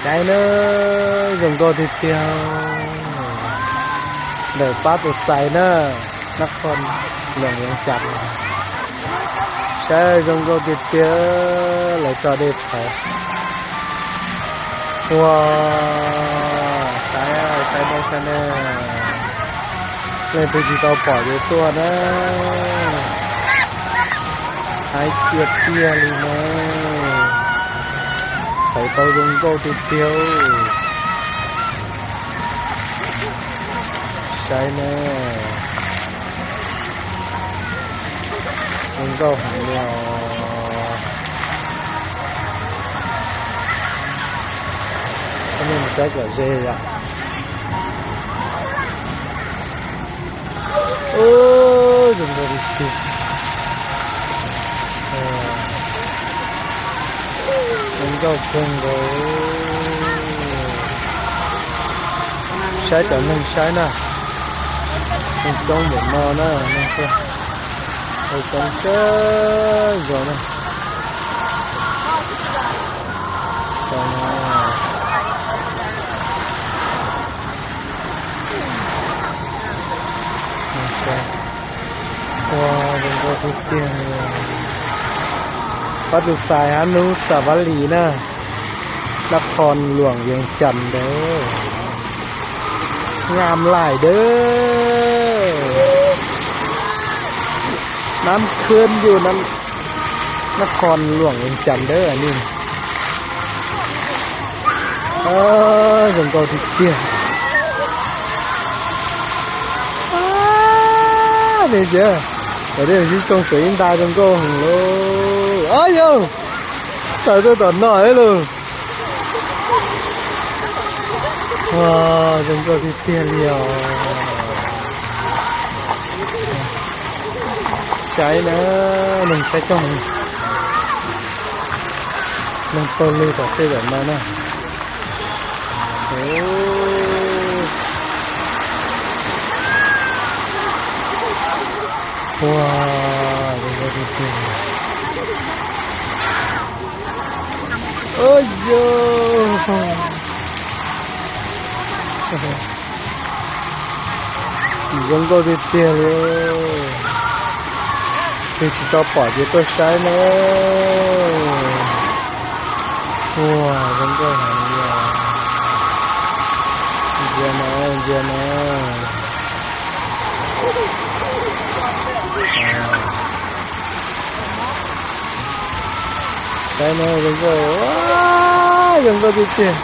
Saib na, zoo nkauj tiag tiag. Ntawm pab tus xais na, nab qhon loos yees cas. Saib zoo nkauj tiag tiag, lawv tso dej txhawv. Ua, saib, saib dej saib na. Leej twg tsis tau pom ces tuaj na. Haib tiag tiag li na. Txhawv tau zoo nkauj tiag tiag. Saib na. Zoo nkauj heev li os. Coj nej mus saib kom ze yom. Zoo nkauj tiag tiag. Zoo nkauj kawg nkaus. Saib cov neeg saib na. Neeg coob npaum no na, neeg tuaj, neeg coob kawg nkaus na. Ua, zoo nkauj tiag tiag. Pab tus xais hab nub Xav Vab Lis na, nab qhon luam yees cas ntawd. Ngam laim dawb. Nab khwb yug nab qhon luam yees cas ntawd ni. Zoo nkauj tiag tiag. Nej cia, cov dej sib tsoo sawv ib nta zoo nkauj heev lauj. Au yau, tawm tuaj tom no lauj. Ua, zoo nkauj tiag tiag li os. Saib na, neeg saib coob, neeg taug lw tom tej tom no na. Ua, zoo nkauj tiag tiag. Au yau, zoo nkauj tiag tiag li. Leej twg tsis tau pom ces tuaj saib na. Ua, zoo nkauj heev li os. Ntsia na, ntsia na. Saib na, zoo nkauj, zoo nkauj tiag tiag.